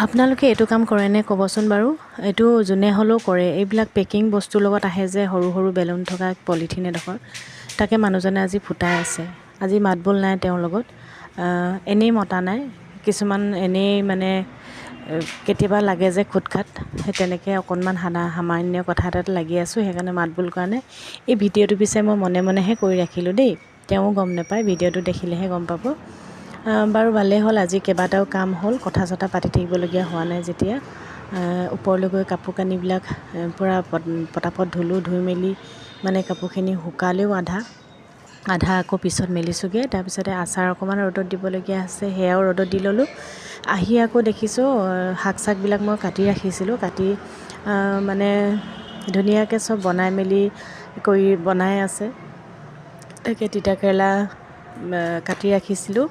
আপোনালোকে এইটো কাম কৰেনে ক'বচোন বাৰু। এইটো যোনে হ'লেও কৰে। এইবিলাক পেকিং বস্তুৰ লগত আহে যে সৰু সৰু বেলুন থকা পলিথিন এডোখৰ, তাকে মানুহজনে আজি ফুটাই আছে। আজি মাত বোল নাই তেওঁৰ লগত, এনেই মতা নাই। কিছুমান এনেই মানে কেতিয়াবা লাগে যে খুটখাট, সেই তেনেকৈ অকণমান সামান্য কথা এটাত লাগি আছোঁ, সেইকাৰণে মাত বোল কৰা নাই। এই ভিডিঅ'টো পিছে মই মনে মনেহে কৰি ৰাখিলোঁ দেই, তেওঁ গম নাপায়, ভিডিঅ'টো দেখিলেহে গম পাব। বাৰু ভালেই হ'ল, আজি কেইবাটাও কাম হ'ল, কথা চথা পাতি থাকিবলগীয়া হোৱা নাই যেতিয়া। ওপৰলৈ গৈ কাপোৰ কানিবিলাক পূৰা পটাপট ধুলোঁ, ধুই মেলি মানে কাপোৰখিনি শুকালেও আধা আধা আকৌ পিছত মেলিছোঁগৈ। তাৰপিছতে আচাৰ অকণমান ৰ'দত দিবলগীয়া আছে, সেয়াও ৰ'দত দি ল'লোঁ। আহি আকৌ দেখিছোঁ শাক চাকবিলাক মই কাটি ৰাখিছিলোঁ, কাটি মানে ধুনীয়াকৈ চব বনাই মেলি কৰি বনাই আছে। তাকে তিতাকেৰেলা কাটি ৰাখিছিলোঁ।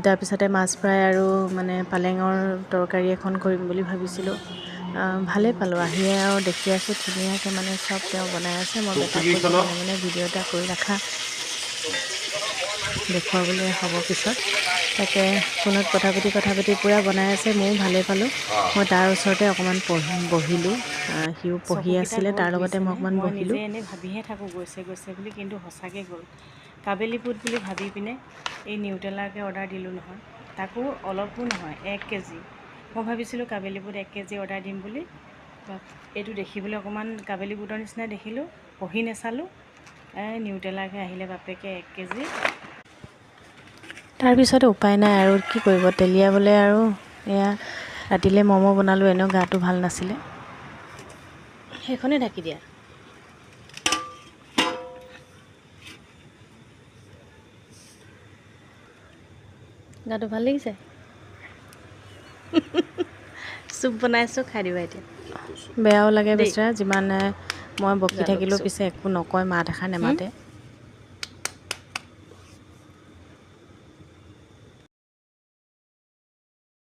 তাৰপিছতে মাছ ফ্ৰাই আৰু মানে পালেঙৰ তৰকাৰী এখন কৰিম বুলি ভাবিছিলোঁ। ভালেই পালোঁ আহিয়ে আৰু দেখি আছোঁ ধুনীয়াকৈ মানে চব তেওঁ বনাই আছে। মই বেটাক কৈছোঁ মনে মনে ভিডিঅ' এটা কৰি ৰাখা, দেখুৱাবলৈ হ'ব পিছত। তাকে ফোনত কথা পাতি কথা পাতি পূৰা বনাই আছে, ময়ো ভালেই পালোঁ। মই তাৰ ওচৰতে অকণমান বহিলোঁ, সিও পঢ়ি আছিলে, তাৰ লগতে মই অকণমান বহিলোঁ। এনেই ভাবিহে থাকোঁ গৈছে গৈছে বুলি, কিন্তু সঁচাকৈ গ'ল। কাবেলি বুট বুলি ভাবি পিনে এই নিউটেলাকে অৰ্ডাৰ দিলোঁ নহয়, তাকো অলপো নহয় 1 কেজি। মই ভাবিছিলোঁ কাবেলি বুট 1 কেজি অৰ্ডাৰ দিম বুলি, এইটো দেখিবলৈ অকণমান কাবেলি বুটৰ নিচিনা দেখিলোঁ, পঢ়ি নাচালোঁ, এই নিউটেলাকে আহিলে বাপেকে 1 কেজি। তাৰপিছতে উপায় নাই আৰু কি কৰিব, তেলিয়াবলৈ আৰু এয়া ৰাতিলৈ ম'ম' বনালোঁ, এনেও গাটো ভাল নাছিলে। সেইখনেই ঢাকি দিয়া। গাটো ভাল লাগিছে? চুপ বনাইছোঁ, খাই দিবা এতিয়া। বেয়াও লাগে দেই। বেচেৰা, যিমান মই বকি জালুক থাকিলেও চুপ। পিছে একো নকয়, মাত এষাৰ নেমাতে।